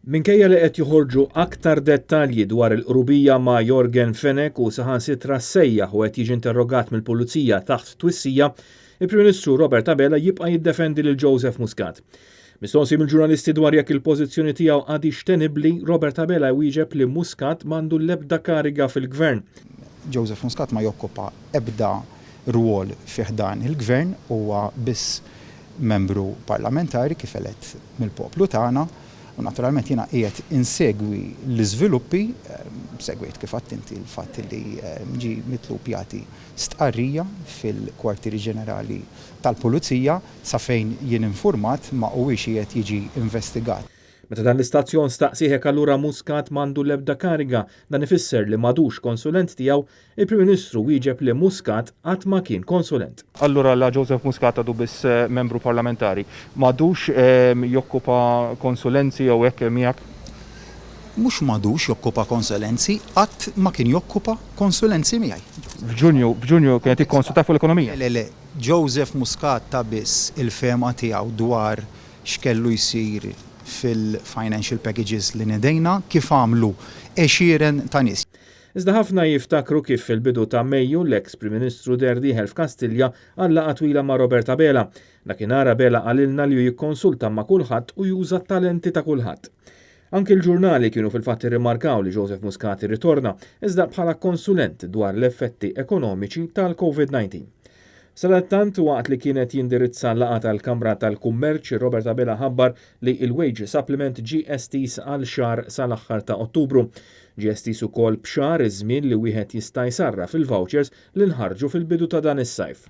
Minkejja li qed joħorġu aktar dettalji dwar il-qrubija ma' Yorgen Fenech u saħansitra ssejjaħ u qed jiġi interrogat mill-Pulizija taħt twissija, il-Prim Ministru Robert Abela jibqa' jiddefendi lil Joseph Muscat. Mistoqsi mill-ġurnalisti dwar jekk il-pożizzjoni tiegħu għadhiex tenibbli, Robert Abela jwieġeb li Muscat m'għandu l-ebda kariga fil-Gvern. Joseph Muscat ma jokkupa ebda rwol fi ħdan il-Gvern, huwa biss membru parlamentari kif elett mill-poplu tagħna u naturalment jiena qiegħed insegwi l-iżviluppi, segwejt kif għedt inti l-fatt li ġie mitlub jagħti stqarrija fil-kwartieri ġenerali tal-Pulizija sa fejn jien infurmat ma huwiex qiegħed jiġi investigat. Meta dan l-istazzjon staqsieh jekk allura Muscat m'għandu l-ebda kariga, dan ifisser li m'għadux konsulent tiegħu, Il-Prim Ministru wieġeb li Muscat qatt ma kien konsulent. Allura la Joseph Muscat għadu biss membru parlamentari, m'għadux jokkupa konsulenzi jew hekk miegħek? Mhux m'għadux jokkupa konsulenzi, qatt ma kien jokkupa konsulenzi miegħi. F'Ġunju, f'Ġunju kien qed jikkonsultak fuq l-ekonomija. Le, le, Joseph Muscat ta biss il-fehma tiegħu dwar x'kellu jsir fil-financial packages li nedejna, kif għamlu għexieren ta' nies. Iżda ħafna jiftakru kif fil-bidu ta' Mejju l-eks Prim Ministru deher dieħel f'Kastilja għal laqgħa twila ma' Robert Abela. Dakinhar Abela qalilna li hu jikkonsulta ma' kulħadd u juża t-talenti ta' kulħadd. Anki l-ġurnali kienu fil-fatt irrimarkaw li Joseph Muscat irritorna, iżda bħala konsulent dwar l-effetti ekonomiċi tal-Covid 19. Sadattant, waqt li kien qed jindirizza laqgħa tal-Kamra tal-Kummerċ, Robert Abela ħabbar li l-wage supplement ġie estiż għal xahar sal-aħħar ta' Ottubru. Ġie estiż ukoll b'xahar iż-żmien li wieħed jista' jsarraf il-vouchers li nħarġu fil-bidu ta' dan is-sajf.